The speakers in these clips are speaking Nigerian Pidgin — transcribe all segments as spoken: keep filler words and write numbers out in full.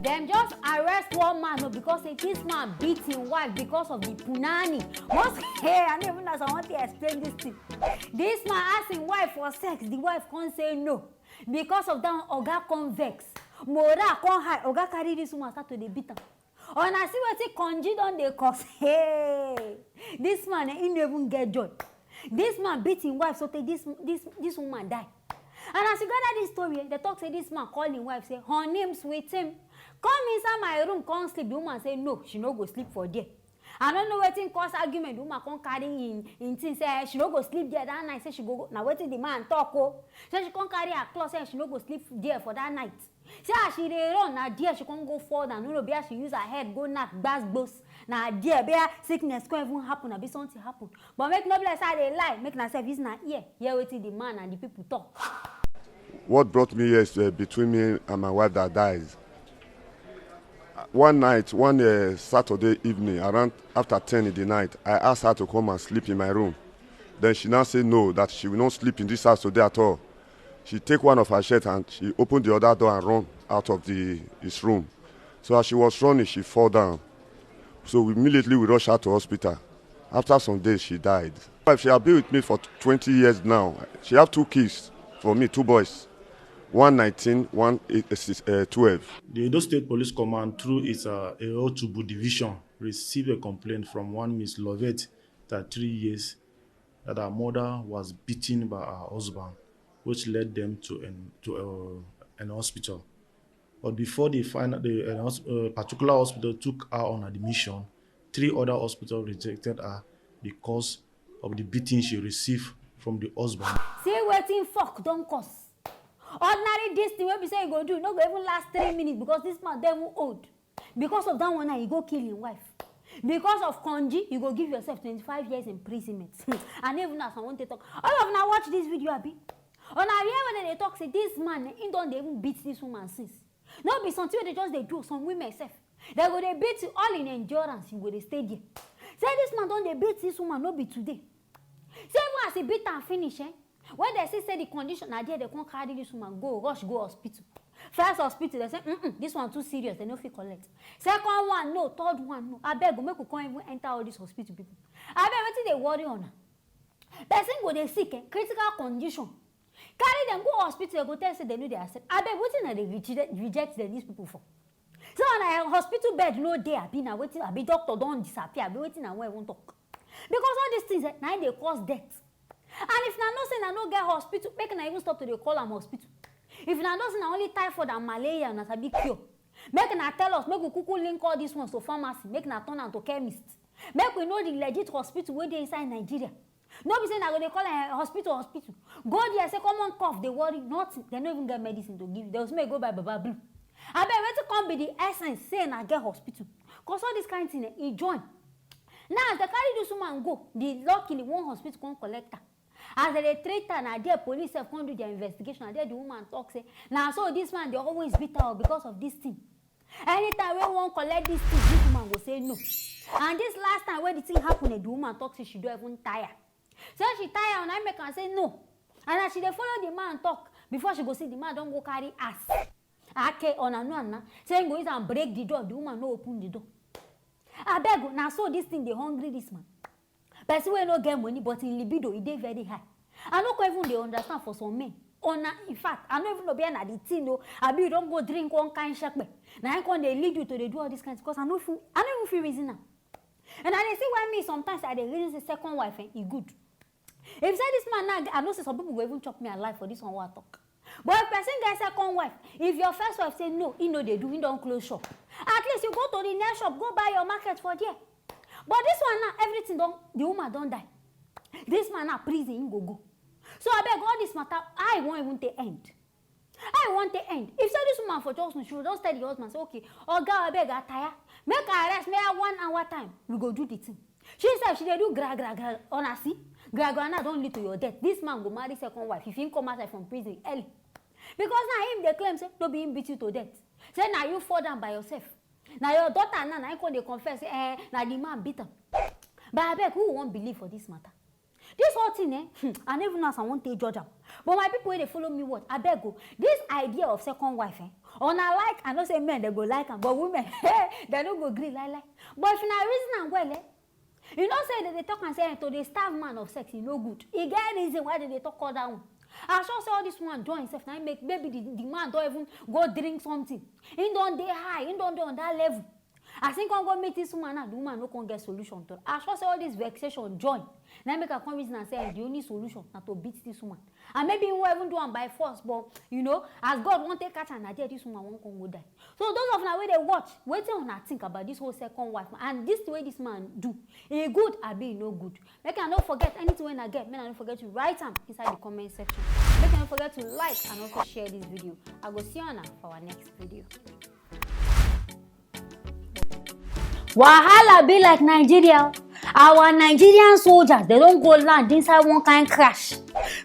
Dem just arrest one man o, because say this man beat him wife because of the punani. Most hey, I no even know as I wan take explain this thing. This man ask him wife for sex, the wife come say no. Because of that one, oga come vex. Morale come high, oga carry this woman start to dey beat am. Una see wetin Konji don dey cause. Hey, this man eh, he no even get joy. This man beat him wife so tey this this this woman die. And as you gather this story, eh, they talk say this man call him wife say her name sweet him. Come inside my room, come sleep. The woman say no, she no go sleep for there. I no know wetin cause argument. The woman come carry him him thing say eh, she no go sleep there that night. Say she go go. Na wetin the man talk o. Say she come carry her cloth say she no go sleep there for that night. Say as she dey run, na there she come go fall down. No know where she use her head go knack gbas gbos. Na there where sickness come even happen, abi something happen. But make no be like say I dey lie, make na sef use na ear hear wetin the man and the people talk. What brought me here is uh, between me and my wife that dies. One night, one uh, Saturday evening, around after ten in the night, I asked her to come and sleep in my room. Then she now said no, that she will not sleep in this house today at all. She take one of her shirt and she opened the other door and run out of the his room. So as she was running, she fall down. So we immediately we rush her to hospital. After some days, she died. Wife, she has been with me for twenty years now. She have two kids for me, two boys, one nineteen, one eight, uh, six, uh, twelve. The Edo State Police Command, through its uh, Erotubu Division, received a complaint from one Miss Lovett, thirty-three years, that her mother was beaten by her husband, which led them to an, to uh, an hospital. But before the final, the uh, hos- uh, particular hospital took her on admission, three other hospitals rejected her because of the beating she received from the husband. See wetin fuck don cause. Ordinary this thing wey be say you go do no go even last three minutes because this man dey even old. Because of that one now, you go kill him wife. Because of Konji, you go give yourself twenty-five years imprisonment. I no even know as I wan take talk. All of una watch this video, abi? Una hear when they talk say this man, eh, he don dey even beat this woman since. No be something wey they just dey do some women sef. They go dey beat you all in endurance, you go dey stay there. Say this man don dey beat this woman, no be today. Say even as he beat am finish, eh? When they see say the condition na there, they come carry this woman go rush go hospital. First hospital, they say, mm-mm, this one too serious, they no fit collect. Second one, no. Third one, no. Abeg, make we come even enter all this hospital people. Abeg, wetin dey worry una? Person go dey sick, eh? Critical condition. Carry them go hospital, they go tell say they no dey accept. Abeg, wetin una dey reject reject dem, these people for? So na hospital bed no dey, abi na wetin, abi doctor don disappear, abi wetin na wan even talk? Because all these things eh, na im dey cause death. And if una know say una no get hospital, make una even stop to dey call am hospital. If una know say na only typhoid and malaria una sabi cure, make una tell us, make we kuku link all these ones to pharmacy, make una turn am to chemist. Make we know the legit hospital wey dey inside Nigeria. No be say una go dey call am eh, hospital, hospital. Go there say common cough dey worry, nothing. Dem no even get medicine to give you. Dem go say make you go buy Baba Blue. Abeg, wetin come be the essence say una get hospital? Cause all this kind thing eh, e join. Now as they carry this woman go, the luckily one hospital come collect her. As they dey treat her, na there police sef come do their investigation. Na there the woman talk say na so this man dey always beat her because of this thing. Anytime wey wan collect this thing, this woman go say no. And this last time wey the thing happen, eh, the woman talk say she don even tire. So she tire, and I make am say no. And as she dey follow the man talk, before she go see the man don go carry ass. Ake ona no ana. Say he go use am break the door, the woman no open the door. Abeg, na so this thing dey hungry this man. Person wey no get money but him libido e dey very high. I no come even dey understand for some men. Una, in fact, I no even know where na the thing o. Abi you don go drink one kind shekpe. Na him come dey lead you to dey do all this kind thing, 'cause I no fit, I no even fit reason am. And I dey see why me sometimes I dey reason say second wife eh, e good. If say this man now, I know say some people go even chop me alive for this one wey I talk. But if person get second wife, if your first wife say no, he no dey do, he don close shop. At least you go to the next shop, go buy your market for there. But this one now, everything don, the woman don die. This man now, prison he go go. So abeg, all this matter, I wan even take end. I wan take end. If say this woman for just, she go just tell the husband say, okay, oga, abeg, I tire. Make I rest, make I one hour time. We go do the thing. She sef, she dey do gra gra gra. Una see, gra gra now don lead to your death. This man go marry second wife. If he come outside from prison early, because now him dey claim say no be him beat you to death. Say na you fall down by yourself. Na your daughter now, na him come dey confess say eh, na the man beat am. But abeg, who wan believe for this matter? This whole thing eh, hmm, I no even know as I wan take judge am. But my people wey dey follow me watch, abeg o, this idea of second wife, eh, una like, I know say men dem go like am, but women, dem no go gree lie lie. But if una reason am well, eh, you know say dem dey talk am say, eh, to dey starve man of sex, e no good. E get reason why dem dey talk all that one. I sure say all this one join sef, na im make maybe the, the man don even go drink something. He don dey high, he don dey on that level. As he come go meet this woman now, the woman no come get solution to. I sure say all this vexation join, na im make I come reason am say, eh, the only solution na to beat this woman. And maybe he won't even do am by force, but, you know, as God wan take catch am, na there this woman wan come go die. So those of una wey dey watch, wetin una think about this whole second wife and this way this man do? E good abi e no good? Make una no forget, anything wey una get, make una no forget to write am inside the comment section. Make una no forget to like and also share this video. I go see una for our next video. Wahala be like Nigeria o. Our Nigerian soldiers, dem don go land inside one kind crash.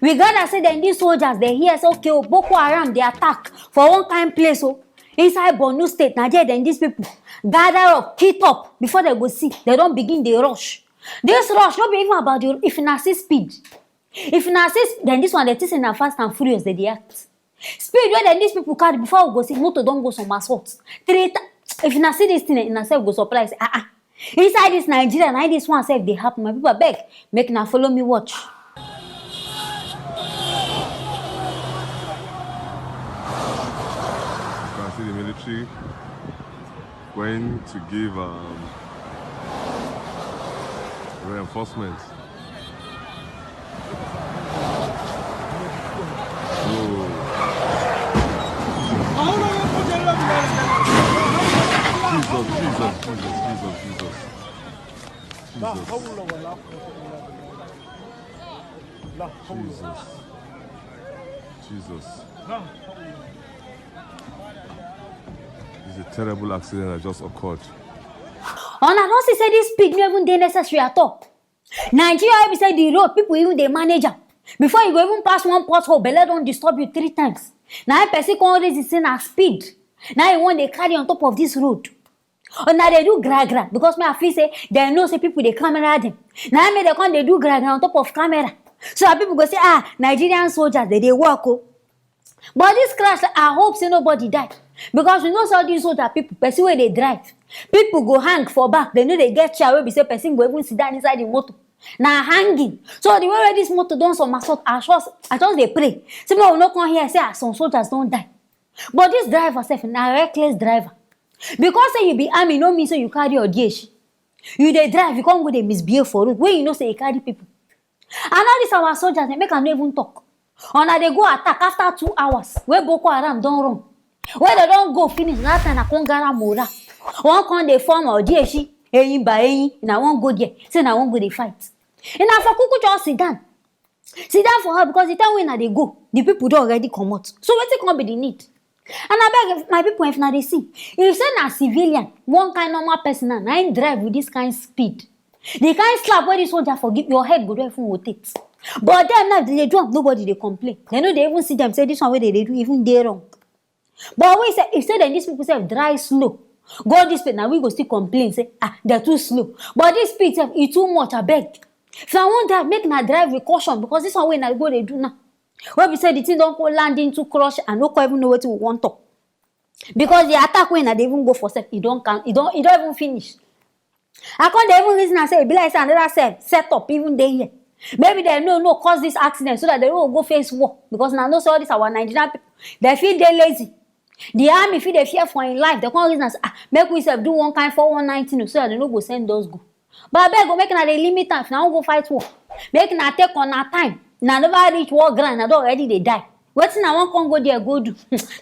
We gather say dem, these soldiers, dem hear say, okay o, Boko Haram dey attack for one kind place o, inside Borno State. Na there dem, these people gather up, kit up. Before dem go see, dem don begin dey rush. This rush no be even about the, if una see speed. If una see sp-, then this one, dem think say na Fast and Furious dem dey act. Speed wey dem, these people carry, before we go see, motor don go somersault. Three ti-, if una see this thing, eh, una sef go surprise. Ah, ah. Inside this Nigeria, na this one sef dey happen. My people, abeg, make una follow me watch. You can see the military going to give, um, reinforcement. Oh. Jesus, Jesus, Jesus, Jesus, Jesus. Jesus. Jesus. Jesus. This is a terrible accident that just occurred. Una don see say this speed no even dey necessary at all. Nigeria wey be say the road, people even dey manage am. Before you go even pass one pothole, belle don disturb you three times. Na im person come reason say na speed. Now you wan dey carry on top of this road. Una dey do gra gra because me, I feel say dem know say people dey camera dem. Na im make dem come dey do gra gra on top of camera. So that people go say, ah, Nigerian soldiers, dem dey work o. But this crash, I hope say nobody die. Because you know say all these soldier people, person wey dey drive, people go hang for back. Dem no dey get chair wey be say person go even sit down inside the motor. Na hanging. So the way wey this motor don somersault, I just, I just dey pray say make we no come hear say, ah, some soldiers don die. But this driver sef na reckless driver. Because say you be army no mean say you carry odeshi. You dey drive, you come go dey misbehave for road wey you know say you carry people. And all these our soldiers, dem make am no even talk. Una dey go attack after two hours wey Boko Haram don run. Wey dem don go finish, na that time na come gather morale. Wan come dey form odeshi, eyin by eyin, na wan go there, say na wan go dey fight. Una for kuku just sit down. Sit down for her because the time wey una dey go, the people don already comot. So wetin come be the need? And abeg, if, my people, if una dey see, if say na civilian, one kind normal person now, na im drive with this kind speed, the kind slap wey this soldier for give, your head go don even rotate. But dem now, dem dey do am, nobody dey complain. Dem no dey even see dem say this one wey dem dey do even dey wrong. But we say, if say dem, these people sef drive slow, go this place, na we go still complain say, ah, dem too slow. But this speed sef, e too much, abeg. If una wan drive, make una drive with caution, because this one wey una go dey do now, wey be say the thing don go land into crush and no come even know wetin we wan talk. Because the attack wey una dey even go for sef, e don can, e don, e don even finish. I come dey even reason am say e be like say another set, set up even dey here. Maybe dem no, no cause this accident so that dem no go face war. Because una know say all this our Nigerian people, dem fit dey lazy. The army fit dey fear for im life. Dem come reason am say, ah, make we sef do one kind four one nine thing so that dem no go send us go. But abeg o, make una dey limit am. If una wan go fight war, make una take una time. Una never reach war ground, una don already dey die. Wetin una wan come go there go do?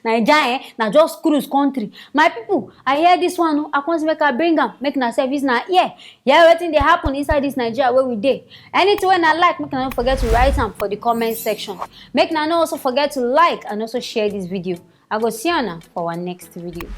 Naija, eh, na just cruise country. My people, I hear this one o, I come say make I bring am, make una sef use una ear hear wetin dey happen inside this Nigeria wey we dey. Anything wey una like, make una no forget to write am for the comment section. Make una no also forget to like and also share this video. I go see una for our next video.